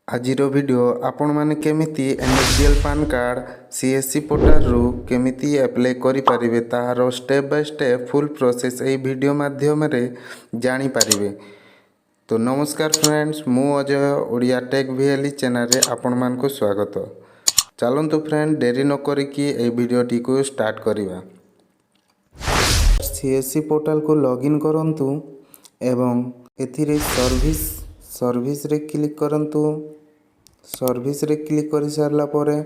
ଆଜିର ଭିଡ଼ିଓ, ଆପଣମାନେ କେମିତି ଏନ୍ଏସ୍ଡିଏଲ୍ ପାନ୍ କାର୍ଡ଼ ସିଏସ୍ସି ପୋର୍ଟାଲରୁ କେମିତି ଆପ୍ଲାଏ କରିପାରିବେ, ତାହାର step by step full process ଏହି ଭିଡ଼ିଓ ମାଧ୍ୟମରେ ଜାଣିପାରିବେ। ତ ନମସ୍କାର ଫ୍ରେଣ୍ଡସ୍, ମୁଁ ଅଜୟ, ଓଡ଼ିଆ ଟେକ୍ ଭିଏଲି ଚ୍ୟାନେଲରେ ଆପଣମାନଙ୍କୁ ସ୍ୱାଗତ। ଚାଲନ୍ତୁ ଫ୍ରେଣ୍ଡ, ଡେରି ନ କରିକି ଏହି ଭିଡ଼ିଓଟିକୁ ଷ୍ଟାର୍ଟ କରିବା। ସିଏସ୍ସି ପୋର୍ଟାଲକୁ ଲଗ୍ଇନ୍ କରନ୍ତୁ ଏବଂ ଏଥିରେ ସର୍ଭିସରେ କ୍ଲିକ୍ କରନ୍ତୁ। ସର୍ଭିସରେ କ୍ଲିକ୍ କରିସାରିଲା ପରେ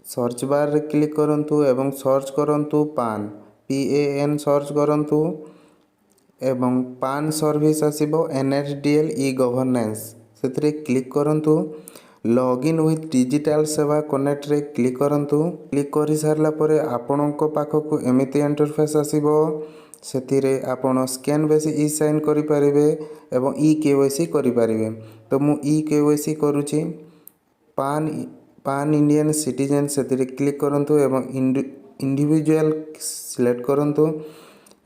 ସର୍ଚ୍ଚ ବାର୍ରେ କ୍ଲିକ୍ କରନ୍ତୁ ଏବଂ ସର୍ଚ୍ଚ କରନ୍ତୁ ପାନ୍, ପିଏଏନ୍ ସର୍ଚ୍ଚ କରନ୍ତୁ ଏବଂ ପାନ୍ ସର୍ଭିସ୍ ଆସିବ, ଏନ୍ଏସ୍ଡିଏଲ୍ ଇ ଗଭର୍ନେନ୍ସ, ସେଥିରେ କ୍ଲିକ୍ କରନ୍ତୁ। ଲଗ୍ଇନ୍ ୱିଥ୍ ଡିଜିଟାଲ୍ ସେବା କନେକ୍ଟରେ କ୍ଲିକ୍ କରନ୍ତୁ। କ୍ଲିକ୍ କରିସାରିଲା ପରେ ଆପଣଙ୍କ ପାଖକୁ ଏମିତି ଇଣ୍ଟରଫେସ୍ ଆସିବ। ସେଥିରେ ଆପଣ ସ୍କାନ୍ ବେସ୍ ଇ ସାଇନ୍ କରିପାରିବେ ଏବଂ ଇ କେୱାଇସି କରିପାରିବେ। ତ ମୁଁ ଇ କେୱାଇସି କରୁଛି। ପାନ୍ ଇଣ୍ଡିଆନ୍ ସିଟିଜେନ୍, ସେଥିରେ କ୍ଲିକ୍ କରନ୍ତୁ ଏବଂ ଇଣ୍ଡିଭିଜୁଆଲ୍ ସିଲେକ୍ଟ କରନ୍ତୁ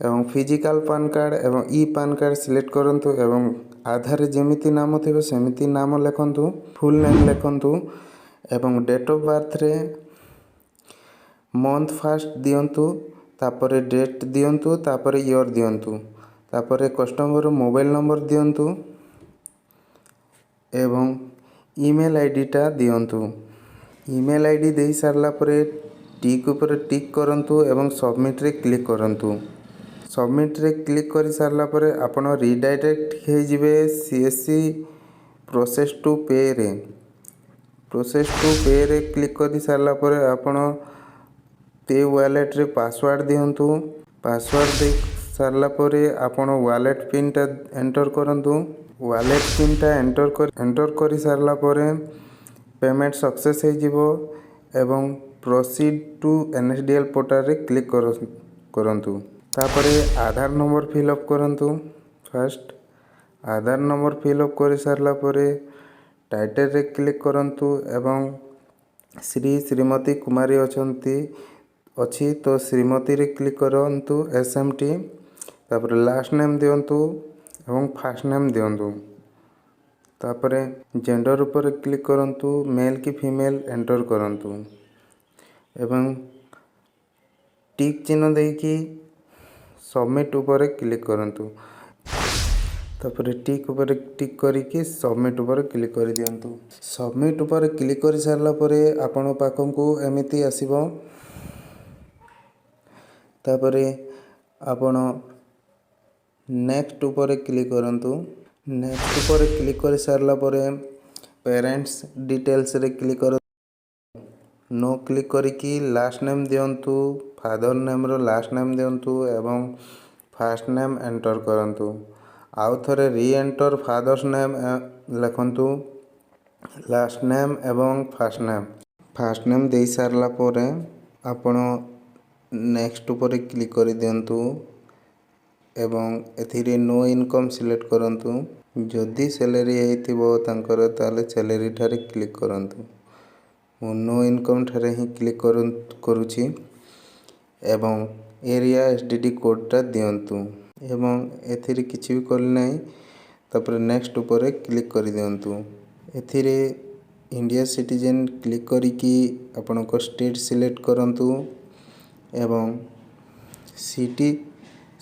ଏବଂ ଫିଜିକାଲ୍ ପାନ୍ କାର୍ଡ଼ ଏବଂ ଇ ପାନ୍ କାର୍ଡ଼ ସିଲେକ୍ଟ କରନ୍ତୁ ଏବଂ ଆଧାରରେ ଯେମିତି ନାମ ଥିବ, ସେମିତି ନାମ ଲେଖନ୍ତୁ, ଫୁଲ୍ ନେମ୍ ଲେଖନ୍ତୁ ଏବଂ ଡେଟ୍ ଅଫ୍ ବାର୍ଥରେ ମନ୍ଥ ଫାଷ୍ଟ ଦିଅନ୍ତୁ, ତାପରେ ଡେଟ୍ ଦିଅନ୍ତୁ, ତାପରେ ଇୟର୍ ଦିଅନ୍ତୁ। ତାପରେ କଷ୍ଟମର ମୋବାଇଲ୍ ନମ୍ବର ଦିଅନ୍ତୁ ଏବଂ ଇମେଲ୍ ଆଇଡ଼ିଟା ଦିଅନ୍ତୁ। ଇମେଲ୍ ଆଇଡ଼ି ଦେଇ ସାରିଲା ପରେ ଟିକ୍ ଉପରେ ଟିକ୍ କରନ୍ତୁ ଏବଂ ସବମିଟ୍ରେ କ୍ଲିକ୍ କରନ୍ତୁ। ସବମିଟ୍ରେ କ୍ଲିକ୍ କରିସାରିଲା ପରେ ଆପଣ ରିଡାଇରେକ୍ଟ ହେଇଯିବେ ସିଏସ୍ସି ପ୍ରୋସେସ୍ ଟୁ ପେରେ। ପ୍ରୋସେସ୍ ଟୁ ପେରେ କ୍ଲିକ୍ କରିସାରିଲା ପରେ ଆପଣ ପେ ୱାଲେଟ୍ରେ ପାସୱାର୍ଡ଼ ଦିଅନ୍ତୁ। ପାସୱାର୍ଡ଼ ଦେଇ ସାରିଲା ପରେ ଆପଣ ୱାଲେଟ୍ ପିନ୍ଟା ଏଣ୍ଟର କରନ୍ତୁ। ୱାଲେଟ୍ ପିନ୍ଟା ଏଣ୍ଟର କରିସାରିଲା ପରେ ପେମେଣ୍ଟ ସକ୍ସେସ୍ ହେଇଯିବ ଏବଂ ପ୍ରୋସିଡ୍ ଟୁ ଏନ୍ଏସ୍ଡିଏଲ୍ ପୋର୍ଟାଲରେ କ୍ଲିକ୍ କରନ୍ତୁ। ତାପରେ ଆଧାର ନମ୍ବର ଫିଲ୍ଅପ୍ କରନ୍ତୁ। ଫାଷ୍ଟ ଆଧାର ନମ୍ବର ଫିଲ୍ଅପ୍ କରିସାରିଲା ପରେ ଟାଇଟେଲରେ କ୍ଲିକ୍ କରନ୍ତୁ ଏବଂ ଶ୍ରୀ, ଶ୍ରୀମତୀ, କୁମାରୀ ଅଛି, ତ ଶ୍ରୀମତୀରେ କ୍ଲିକ୍ କରନ୍ତୁ, ଏସ୍ଏମ୍ଟି। ତାପରେ ଲାଷ୍ଟ ନେମ୍ ଦିଅନ୍ତୁ ଏବଂ ଫାଷ୍ଟ ନେମ୍ ଦିଅନ୍ତୁ। ତାପରେ ଜେଣ୍ଡର ଉପରେ କ୍ଲିକ୍ କରନ୍ତୁ, ମେଲ୍ କି ଫିମେଲ୍ ଏଣ୍ଟର କରନ୍ତୁ ଏବଂ ଟିକ୍ ଚିହ୍ନ ଦେଇକି ସବମିଟ୍ ଉପରେ କ୍ଲିକ୍ କରନ୍ତୁ। ତାପରେ ଟିକ୍ ଉପରେ ଟିକ୍ କରିକି ସବମିଟ୍ ଉପରେ କ୍ଲିକ୍ କରିଦିଅନ୍ତୁ। ସବମିଟ୍ ଉପରେ କ୍ଲିକ୍ କରିସାରିଲା ପରେ ଆପଣଙ୍କ ପାଖକୁ ଏମିତି ଆସିବ। ତାପରେ ଆପଣ ନେକ୍ସଟ ଉପରେ କ୍ଲିକ୍ କରନ୍ତୁ। ନେକ୍ସଟ ଉପରେ କ୍ଲିକ୍ କରିସାରିଲା ପରେ ପ୍ୟାରେଣ୍ଟସ୍ ଡିଟେଲ୍ସରେ କ୍ଲିକ୍ କର, ନୋ କ୍ଲିକ୍ କରିକି ଲାଷ୍ଟ ନେମ୍ ଦିଅନ୍ତୁ, ଫାଦର ନେମ୍ର ଲାଷ୍ଟ ନେମ୍ ଦିଅନ୍ତୁ ଏବଂ ଫାଷ୍ଟ ନେମ୍ ଏଣ୍ଟର କରନ୍ତୁ। ଆଉ ଥରେ ରି ଏଣ୍ଟର ଫାଦର୍ସ ନେମ୍ ଲେଖନ୍ତୁ, ଲାଷ୍ଟ ନେମ୍ ଏବଂ ଫାଷ୍ଟ ନେମ୍। ଫାଷ୍ଟ ନେମ୍ ଦେଇସାରିଲା ପରେ ଆପଣ ନେକ୍ସଟ ଉପରେ କ୍ଲିକ୍ କରିଦିଅନ୍ତୁ ଏବଂ ଏଥିରେ ନୋ ଇନକମ୍ ସିଲେକ୍ଟ କରନ୍ତୁ। ଯଦି ସ୍ୟାଲେରୀ ହେଇଥିବ ତାଙ୍କର, ତାହେଲେ ସ୍ୟାଲେରୀ ଠାରେ କ୍ଲିକ୍ କରନ୍ତୁ। ମୁଁ ନୋ ଇନକମ୍ ଠାରେ ହିଁ କ୍ଲିକ୍ କରୁଛି ଏବଂ ଏରିଆ ଏସ୍ଡିଡି କୋଡ଼୍ଟା ଦିଅନ୍ତୁ ଏବଂ ଏଥିରେ କିଛି ବି କଲି ନାହିଁ। ତାପରେ ନେକ୍ସଟ ଉପରେ କ୍ଲିକ୍ କରିଦିଅନ୍ତୁ। ଏଥିରେ ଇଣ୍ଡିଆ ସିଟିଜେନ୍ କ୍ଲିକ୍ କରିକି ଆପଣଙ୍କ ଷ୍ଟେଟ୍ ସିଲେକ୍ଟ କରନ୍ତୁ ଏବଂ ସିଟି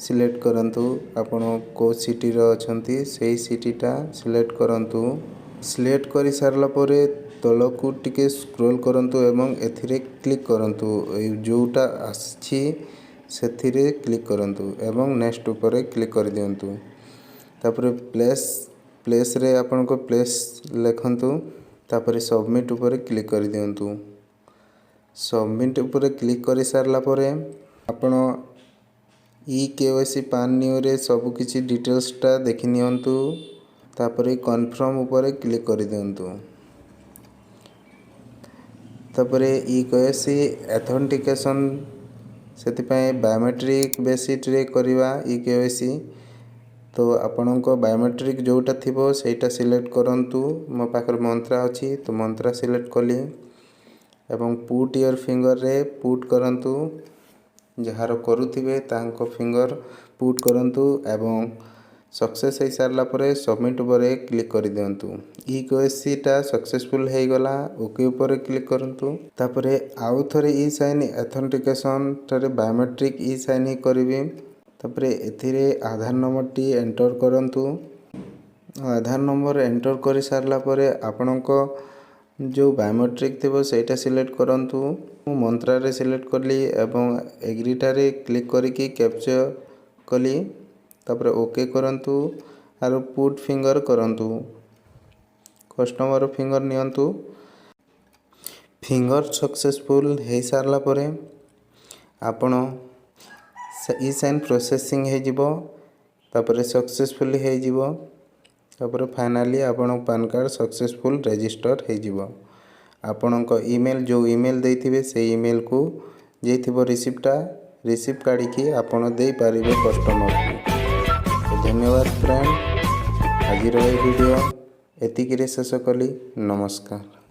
ସିଲେକ୍ଟ କରନ୍ତୁ। ଆପଣ କେଉଁ ସିଟିର ଅଛନ୍ତି, ସେଇ ସିଟିଟା ସିଲେକ୍ଟ କରନ୍ତୁ। ସିଲେକ୍ଟ କରିସାରିଲା ପରେ ତଳକୁ ଟିକେ ସ୍କ୍ରୋଲ୍ କରନ୍ତୁ ଏବଂ ଏଥିରେ କ୍ଲିକ୍ କରନ୍ତୁ। ଏଇ ଯେଉଁଟା ଆସିଛି, ସେଥିରେ କ୍ଲିକ୍ କରନ୍ତୁ ଏବଂ ନେକ୍ସଟ ଉପରେ କ୍ଲିକ୍ କରିଦିଅନ୍ତୁ। ତାପରେ ପ୍ଲେସ୍ରେ ଆପଣଙ୍କ ପ୍ଲେସ୍ ଲେଖନ୍ତୁ। ତାପରେ ସବମିଟ୍ ଉପରେ କ୍ଲିକ୍ କରିଦିଅନ୍ତୁ। ସବମିଟ୍ ଉପରେ କ୍ଲିକ୍ କରିସାରିଲା ପରେ ଆପଣ ଇ କେୱାଇସି ପାନ୍ ନ୍ୟୁରେ ସବୁକିଛି ଡିଟେଲ୍ସଟା ଦେଖି ନିଅନ୍ତୁ। ତାପରେ କନଫର୍ମ ଉପରେ କ୍ଲିକ୍ କରିଦିଅନ୍ତୁ। ତାପରେ ଇ କେୱାଇସି ଅଥେଣ୍ଟିକେସନ୍, ସେଥିପାଇଁ ବାୟୋମେଟ୍ରିକ୍ ବେସିସ୍ରେ କରିବା ଇ କେୱାଇସି। ତ ଆପଣଙ୍କ ବାୟୋମେଟ୍ରିକ୍ ଯେଉଁଟା ଥିବ, ସେଇଟା ସିଲେକ୍ଟ କରନ୍ତୁ। ମୋ ପାଖରେ ମନ୍ତ୍ରା ଅଛି, ତ ମନ୍ତ୍ରା ସିଲେକ୍ଟ କଲି ଏବଂ ପୁଟ୍ your ଫିଙ୍ଗରରେ ପୁଟ୍ କରନ୍ତୁ। ଯାହାର କରୁଥିବେ, ତାଙ୍କ ଫିଙ୍ଗର ପୁଟ୍ କରନ୍ତୁ ଏବଂ ସକ୍ସେସ୍ ହେଇସାରିଲା ପରେ ସବମିଟ୍ ଉପରେ କ୍ଲିକ୍ କରିଦିଅନ୍ତୁ। ଇ କେୱାଇସିଟା ସକ୍ସେସଫୁଲ୍ ହେଇଗଲା। ଓକେ ଉପରେ କ୍ଲିକ୍ କରନ୍ତୁ। ତାପରେ ଆଉ ଥରେ ଇ ସାଇନ୍ ଅଥେଣ୍ଟିକେସନ୍ ଠାରେ ବାୟୋମେଟ୍ରିକ୍ ଇ ସାଇନ୍ କରିବି। ତାପରେ ଏଥିରେ ଆଧାର ନମ୍ବରଟି ଏଣ୍ଟର କରନ୍ତୁ। ଆଧାର ନମ୍ବର ଏଣ୍ଟର କରିସାରିଲା ପରେ ଆପଣଙ୍କ ଯେଉଁ ବାୟୋମେଟ୍ରିକ୍ ଥିବ, ସେଇଟା ସିଲେକ୍ଟ କରନ୍ତୁ। ମୁଁ ମନ୍ତ୍ରାରେ ସିଲେକ୍ଟ କଲି ଏବଂ ଏଗ୍ରିଟାରେ କ୍ଲିକ୍ କରିକି କ୍ୟାପଚର୍ କଲି। ତାପରେ ଓକେ କରନ୍ତୁ ଆଉ ପୁଟ୍ ଫିଙ୍ଗର କରନ୍ତୁ। କଷ୍ଟମର ଫିଙ୍ଗର ନିଅନ୍ତୁ। ଫିଙ୍ଗର ସକ୍ସେସଫୁଲ୍ ହେଇସାରିଲା ପରେ ଆପଣ ଇ ସାଇନ୍ ପ୍ରୋସେସିଂ ହେଇଯିବ। ତାପରେ ସକ୍ସେସଫୁଲି ହେଇଯିବ। ତାପରେ ଫାଇନାଲି ଆପଣଙ୍କ ପାନ୍ କାର୍ଡ଼ ସକ୍ସେସଫୁଲ୍ ରେଜିଷ୍ଟର ହେଇଯିବ। ଆପଣଙ୍କ ଇମେଲ୍, ଯେଉଁ ଇମେଲ୍ ଦେଇଥିବେ, ସେଇ ଇମେଲ୍କୁ ଯାଇଥିବ ରିସିପ୍ଟଟା। ରିସିପ୍ଟ କାଢ଼ିକି ଆପଣ ଦେଇପାରିବେ କଷ୍ଟମରକୁ। ଧନ୍ୟବାଦ ଫ୍ରେଣ୍ଡ, ଆଜିର ଏହି ଭିଡ଼ିଓ ଏତିକିରେ ଶେଷ କଲି। ନମସ୍କାର।